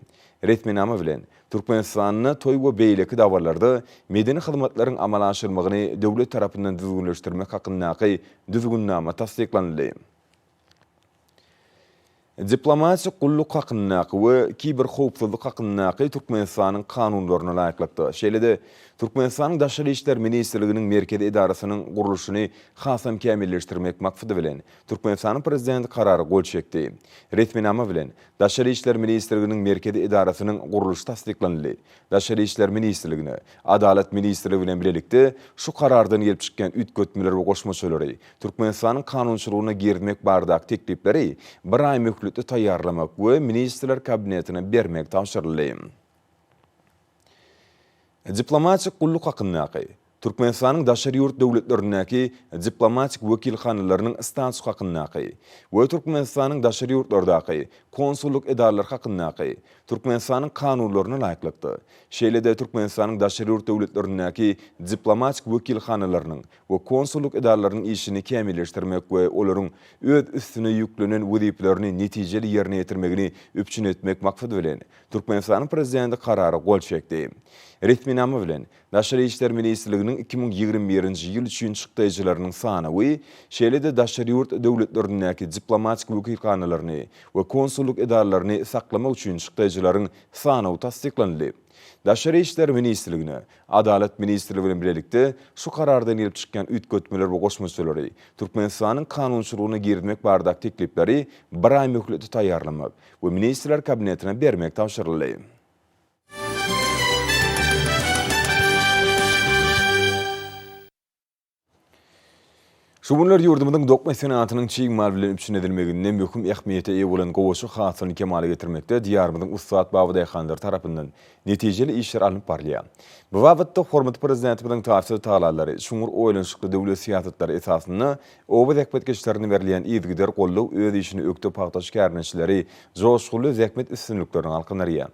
Resminama bilen, Türkmenistanda toý we beýleki dabaralarda medeni hyzmatlaryň amala aşyrylmagyny döwlet tarapyndan düzgünleşdirmek hakyndaky Düzgünnama tassyklanyldy. Diplomatik gulluk hakyndaky we Kiberhowpsuzlyk hakyndaky Türkmenistanyň Kanunlaryna laýyklykda, şeýle-de Türkmenistanyň Daşary işler ministrliginiň merkezi edarasynyň gurluşyny hasam kämilleşdirmek maksady bilen, Türkmenistanyň Prezidenti Karara gol çekdi. Resminama bilen, Daşary işler ministrliginiň merkezi edarasynyň gurluşy tassyklanyldy. Daşary işler ministrligine, Adalat ministrligi bilen bilelikde şu Karardan gelip çykýan üýtgetmeleri we goşmaçalary Türkmenistanyň kanunçylygyna girizmek baradaky teklipleri bir aý möhletde taýýarlamak we Ministrler Kabinetine bermek tabşyryldy. Diplomatik gulluk hakyndaky, Türkmenistanyň daşary ýurt döwletlerindäki diplomatik wekilhanalarynyň statusy hakyndaky we Türkmenistanyň daşary ýurtlardaky konsullyk edaralary hakyndaky Türkmenistanyň Kanunlaryna laýyklykda, şeýle-de Türkmenistanyň daşary ýurt döwletlerindäki diplomatik wekilhanalarynyň we konsullyk edaralarynyň işini kämilleşdirmek we olaryň öz üstüne ýüklenen wezipelerini netijeli ýerine ýetirmegini üpjün etmek maksady bilen, Türkmenistanyň Prezidenti Karara gol çekdi. Resminama bilen, Daşary işler ministrliginiň 2021-nji ýyl üçin çykdaýjylarynyň sanawy, şeýle-de daşary ýurt döwletlerindäki diplomatik wekilhanalaryny we konsullyk edaralaryny saklamak üçin çykdaýjylaryň sanawy tassyklanyldy. Daşary işler ministrligine, Adalat ministrligi bilen bilelikde şu Karardan gelip çykýan üýtgetmeler we goşmaçalary Türkmenistanyň kanunçylygyna girizmek baradaky teklipleri bir aý möhletde taýýarlamak we Ministrler Kabinetine bermek tabşyryldy. Şu günler ýurdumyzyň dokma senagatynyň çig mal bilen üpjün edilmeginde möhüm ähmiýete eýe bolan gowaça hasylyny kemala getirmekde Diýarymyzyň ussat babadaýhanlary tarapyndan netijeli işler alnyp barylýar. Bu babatda hormatly Prezidentimiziň taýsyz tagallalary, çuňňur oýlanyşykly döwlet syýasatlary esasynda oba zähmetkeşlerine berilýän yzygider goldaw öz işine ökde pagtaçy kärendeçileri joşgunly zähmet üstünliklerine galkyndyrýar.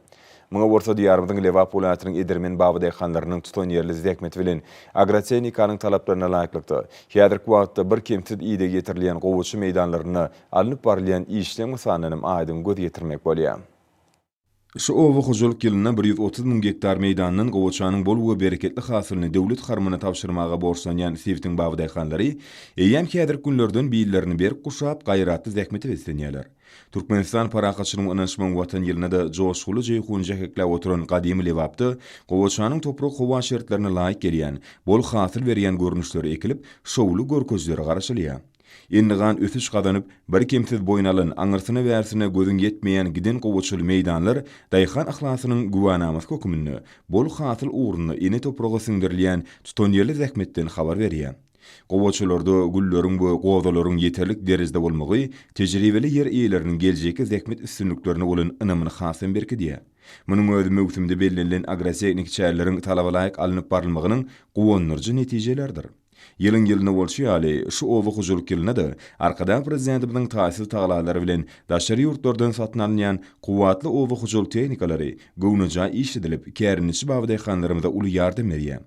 Muňa bolsa Diýarymyzyň Lebap welaýatynyň edermen babadaýhanlarynyň tutanýerli zähmeti bilen agrotehnikanyň talaplaryna laýyklykda, häzirki wagtda birkemsiz ideg ýetirilýän gowaça meýdanlarynda alnyp barylýan işleň mysalyndan hem aýdyň göz ýetirmek bolýar. Şu oba hojalyk ýylynda 130 müň gektar meýdandan gowaçanyň bol we bereketli hasylyny döwlet harmyna tabşyrmaga borçlanýan sebitiň babadaýhanlary eýýäm häzirki günlerden billerini berk guşap, gaýratly zähmete beslenýärler. Türkmenistan parahatçylygyň ynanyşmagyň Watan ýylynda-da joşguly Jeýhun jähekläp oturan gadymy Lebapda gowaçanyň toprak-howa şertlerine laýyk gelýän, bol hasyl berýän görnüşleri ekilip, şowly görkezilere garaşylýar. Endigan ösüş gazanyp, birkemsiz boýun alan, aňyrsyna-bärsine gözüň ýetmeýän giden gowaçaly meýdanlar daýhan yhlasynyň güwänamasy höküminde bol hasyl ugrunda ene topraga siňdirilýän tutanýerli zähmetden habar berýär. Gowaçalarda gülleriň we gozalaryň ýeterlik derejede bolmagy tejribeli ýer eýeleriniň geljekki zähmet üstünliklerine bolan ynamyny hasam berkidýär. Munuň özi möwsümde bellenilen agrotehniki çäreleriň talabalaýyk alnyp barylmagynyň guwandyryjy netijeleridir. Ýylyň ýylyna bolşy ýaly, şu oba hojalyk ýylynda-da Arkadag Prezidentimiziň taýsyz tagallalary bilen daşary ýurtlardan satyn alynýan kuwwatly oba hojalyk tehnikalary göwnejaý işledilip, kärendeçi babadaýhanlarymyza uly ýardam berýär.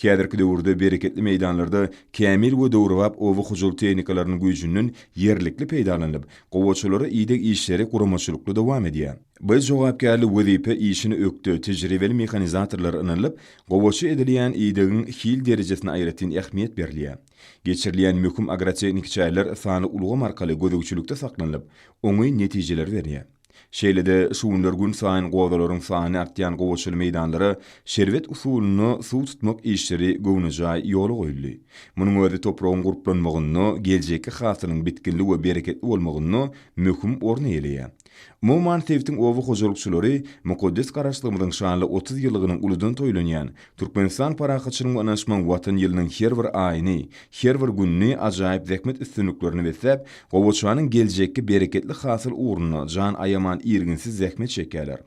Häzirki döwürde bereketli meýdanlarda kämil we döwrebap oba hojalyk tehnikalarynyň güýjünden ýerlikli peýdalanylyp, gowaçalara ideg işleri guramaçylykly dowam edýär. Bu jogapkärli wezipe işine ökde, tejribeli mehanizatorlar ynanylyp, gowaça edilýän idegiň hil derejesine aýratyn ähmiýet berilýär. Geçirilýän möhüm agrotehniki çäreler sanly ulgam arkaly gözegçilikde saklanylyp, oňyn netijeleri berýär. Şeýle-de, şu günler günsaýyn gozalaryň sany artýan gowaçaly meýdanlara şerbet usulynda suw tutmak işleri göwnejaý ýola goýuldy. Munuň özi topragyň gurplanmagynda, geljekki hasylyň bitginli we bereketli bolmagynda möhüm orun eýeleýär. Umuman, sebitiň oba hojalykçylary mukaddes Garaşsyzlygymyzyň şanly 30 ýyllygynyň uludan toýlanýan Türkmenistan parahatçylygyň we ynanyşmagyň Watany ýylynyň her bir aýyny, her bir gününi ajaýyp zähmet üstünliklerine besläp, gowaçanyň geljekki bereketli hasyl ugrunda jan aýaman irginsiz zähmet çekýärler.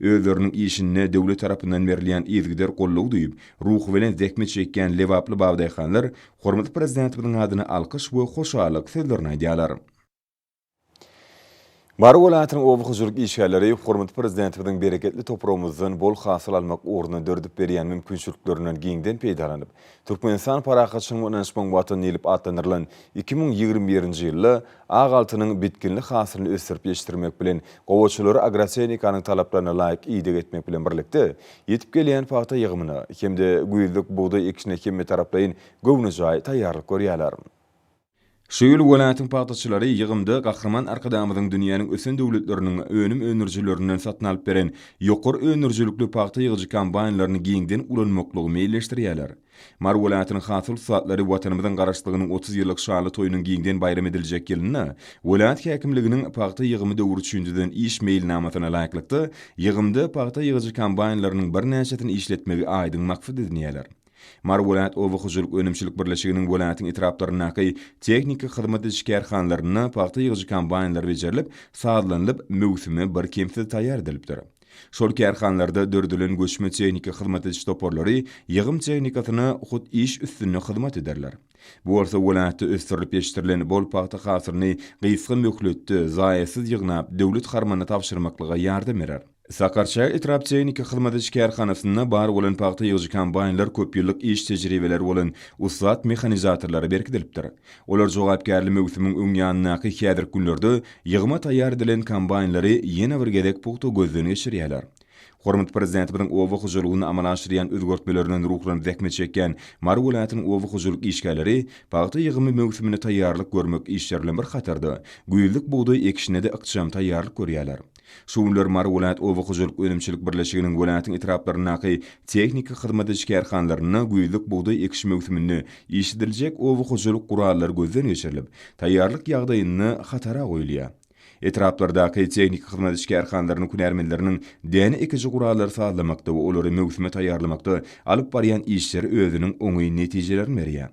Özleriniň işinde döwlet tarapyndan berilýän yzygider goldawy duýup, ruhubelent zähmet çekýän lebaply babadaýhanlar hormatly Prezidentimiziň adyna alkyş we hoşallyk sözlerini aýdýarlar. Mary welaýatynyň oba hojalyk işgärleri hormatly Prezidentimiziň bereketli topragymyzdan bol hasyl almak ugrunda döredip berýän mümkinçiliklerinden giňden peýdalanyp, Türkmenistan parahatçylygyň we ynanyşmagyň Watany diýlip atlandyrylan 2021-nji ýylda ak altynyň bitginli hasylyny ösdürip ýetişdirmek bilen, gowaçalary agrotehnikanyň talaplaryna laýyk ideg etmek bilen birlikde, ýetip gelýän pagta ýygymyna hem-de güýzlük bugdaý ekişine hemmetaraplaýyn göwnejaý taýýarlyk görýärler. Şu ýyl welaýatyň pagtaçylary ýygymda Gahryman Arkadagymyzyň dünýäniň ösen döwletleriniň önüm öndürijilerinden satyn alyp beren ýokary öndürijilikli pagta ýygyjy kombaýnlaryny giňden ulanmaklygy meýilleşdirýärler. Mary welaýatynyň hasyl ussatlary Watanymyzyň Garaşsyzlygynyň 30 ýyllyk şanly toýunyň giňden baýram ediljek ýylynda welaýat häkimliginiň pagta ýygymy döwri üçin düzen iş meýilnamasyna laýyklykda ýygymda pagta ýygyjy kombaýnlarynyň birnäçesini işletmegi aýdyň maksat edinýärler. Mary welaýat oba hojalyk önümçilik birleşiginiň welaýatyň etraplaryndaky tehniki hyzmat ediş kärhanalarynda pagta ýygyjy kombaýnlar bejerilip, sazlanylyp, möwsüme birkemsiz taýýar edilipdir. Şol kärhanalarda döredilen göçme tehniki hyzmat ediş toparlary ýygym tehnikasyna hut iş üstünde hyzmat ederler. Bu bolsa welaýatda ösdürilip ýetişdirilen bol pagta hasylyny gysga möhletde, zaýasyz ýygnap, döwlet harmanyna tabşyrmaklyga ýardam berer. Sakarçäge etrap tehniki hyzmat ediş kärhanasynda bar bolan pagta ýygyjy kombaýnlar köp ýyllyk iş tejribeleri bolan ussat mehanizatorlara berkidilipdir. Olar jogapkärli möwsümiň öň ýanyndaky häzirki günlerde ýygyma taýýar edilen kombaýnlary ýene bir gezek pugta gözden geçirýärler. Hormatly Prezidentimiziň oba hojalygynda amala aşyrýan özgertmelerinden ruhlanyp zähmet çekýän Mary welaýatynyň oba hojalyk işgärleri pagta ýygymy möwsümine taýýarlyk görmek işleri bilen bir hatarda, güýzlük bugdaý ekişine-de ykjam taýýarlyk görýärler. Şu günler Mary welaýat oba hojalyk önümçilik birleşiginiň welaýatyň etraplaryndaky tehniki hyzmat ediş kärhanalarynda güýzlük bugdaý ekiş möwsüminde işlediljek oba hojalyk gurallary gözden geçirilip, taýýarlyk ýagdaýynda hatara goýulýar. Etraplardaky tehniki hyzmat ediş kärhanalarynyň hünärmenleriniň däne ekiji gurallary sazlamakda we olary möwsüme taýýarlamakda alyp barýan işleri özüniň oňyn netijelerini berýär.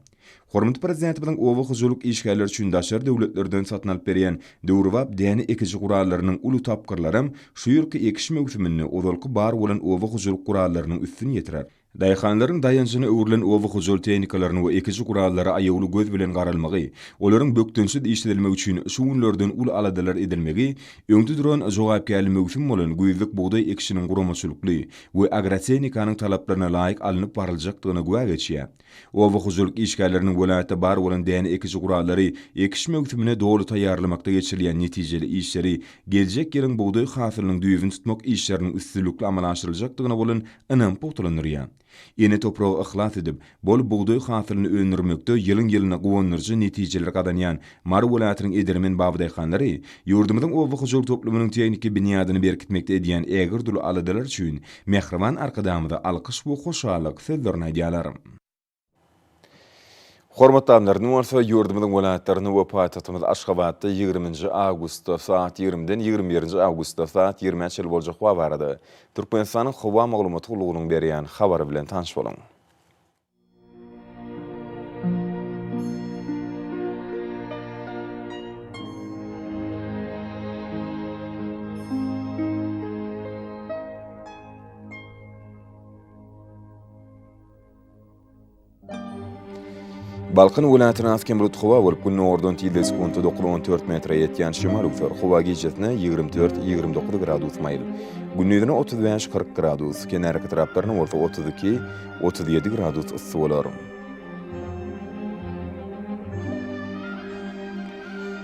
Hormatly Prezidentimiziň oba hojalyk işgärleri üçin daşary döwletlerden satyn alyp berýän döwrebap däne ekiji gurallarynyň uly tapgyrlaram şu ýylky ekiş möwsüminde ozalky bar bolan oba hojalyk gurallarynyň üstüni ýetirer. Daýhanlaryň daýanjyna öwrülen oba hojalyk tehnikalaryna we ekiji gurallara aýawly göz bilen garalmagy, olaryň bökdençsiz işledilmegi üçin şu günlerden uly aladalar edilmegi öňde duran jogapkärli möwsüm bolan güýzlük bugdaý ekişiniň guramaçylykly we agrotehnikanyň talaplaryna laýyk alnyp baryljakdygyna güwä geçýär. Oba hojalyk işgärleriniň welaýatda bar bolan däne ekiji gurallary ekiş möwsümine doly taýýarlamakda geçirilýän netijeli işleri geljek ýylyň bugdaý hasylynyň düýbüni tutmak işleriniň üstünlikli amala aşyryljakdygyna bolan ynamy pugtalandyrýar. Ene topraga yhlas edip, bol bugdaý hasylyny öndürmekde ýylyň-ýylyna guwandyryjy netijeleri gazanýan Mary welaýatynyň edermen babadaýhanlary ýurdumyzyň oba hojalyk toplumynyň tehniki binýadyny berkitmekde edýän ägirt uly aladalary üçin mähriban Arkadagymyza alkyş we hoşallyk sözlerini aýdýarlar. Hormatly adamlar, indi bolsa ýurdumyzyň welaýatlarynda we paýtagtymyz Aşgabatda ýigriminji awgustda sagat ýigrimiden ýigrimi birinji awgustda sagat ýigrimä çenli boljak howa barada Türkmenistanyň Howa maglumat gullugynyň berýän habary bilen tanyş boluň. Balkan welaýatynda az-kem bulutly howa bolup, gündogardan tizligi sekuntda 9-14 metre ýetýän şemal öwser. Howa gijesine 24, 29 gradus maýyl. Gündizine 35, 40 gradus, kenarýaka etraplarynda bolsa 32, 37 gradus yssy bolar.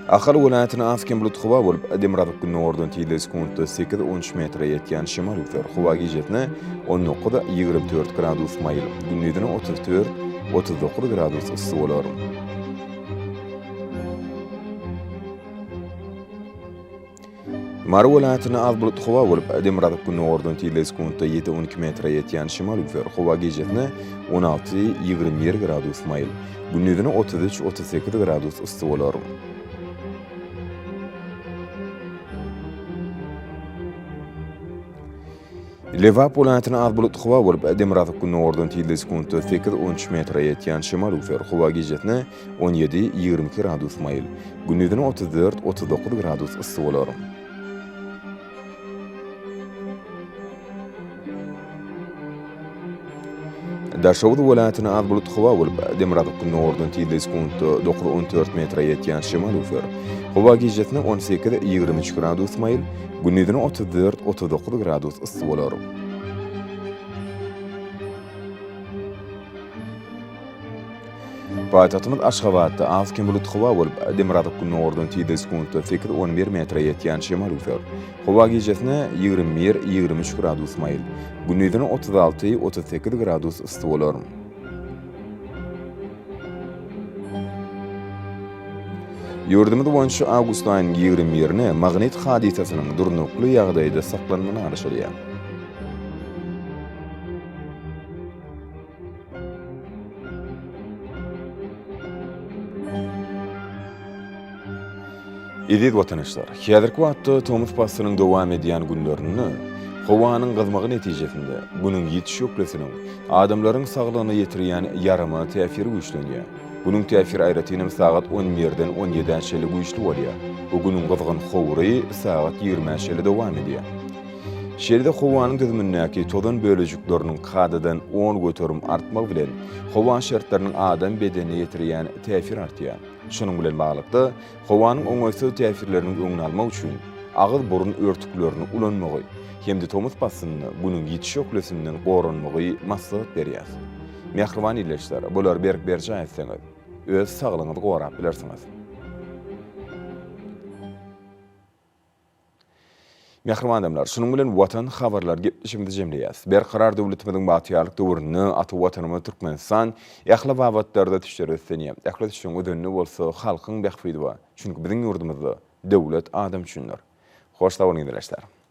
Ahal welaýatynda az-kem bulutly howa bolup, demirgazyk-gündogardan tizligi sekuntda sekiz-on üç metre ýetýän şemal öwser. Howa gijesine 19, 24 gradus maýyl, gündizine 34, 39 gradus yssy bolar. Mary welaýatynda az bulutly howa bolup, demirgazyk-gündogardan tizligi sekuntda ýedi-on iki metre ýetýän şemal öwser. Howa gijesine 16, 21 gradus maýyl, gündizine 33, 38 gradus yssy bolar. Lebap welaýatynda az bulutly howa bolup, demirgazyk-gündogardan tizligi sekuntda sekiz-on üç metre ýetýän şemal öwser. Howa gijesine 17, 22 gradus maýyl, gündizine 34, 39 gradus yssy bolar. Daşoguz welaýatynda az bulutly howa bolup, demirgazyk-gündogardan tizligi sekuntda 9-14 metre ýetýän şemal öwser. Howa gijesine 18, 23 gradus maýyl, gündizine 34, 39 gradus yssy bolar. Paýtagtymyz Aşgabatda az-kem bulutly howa bolup, demirgazyk-gündogardan tizligi sekuntda sekiz-on bir metre ýetýän şemal öwser. Howa gijesine 21, 23 gradus maýyl, gündizine 36, 38 gradus yssy bolar. Ýurdumyz boýunça awgust aýynyň ýigrimi birine magnit hadysasynyň durnukly ýagdaýda saklanmagyna garaşylýar. Eziz watandaşlar, häzirki wagtda tomus paslynyň dowam edýän günlerinde howanyň gyzmagy netijesinde Günüň ýiti şöhlesiniň adamlaryň saglygyna ýetirýän ýaramaz täsiri güýçlenýär. Günüň täsiri aýratynam sagat on birden on ýedä çenli güýçli bolýar we Günüň gyzgyn howry sagat ýigrimä çenli dowam edýär. Şeýle-de howanyň düzümindäki tozan bölejikleriniň kadadan 10% artmagy bilen howa şertleriniň adam bedenine ýetirýän täsiri artýar. Şunuň bilen baglylykda, howanyň oňaýsyz täsirleriniň öňüni almak üçin agyz-burun örtüklerini ulanmagy hem-de tomus paslynda Günüň ýiti şöhlesinden goranmagy maslahat berýäris. Mähriban ildeşler, bulary berk berjaý etseňiz, öz saglygyňyzy gorap bilersiňiz. Mähriban adamlar, şunuň bilen Watan habarlar gepleşigimizi jemleýäris. Berkarar döwletimiziň bagtyýarlyk döwründe ata Watanymyz Türkmenistan ähli babatlarda ösüşlere beslenýär. Ähli ösüşiň özeninde bolsa halkyň bähbidi bar. Çünki biziň ýurdumyzda döwlet adam üçindir. Hoş sag boluň ildeşler.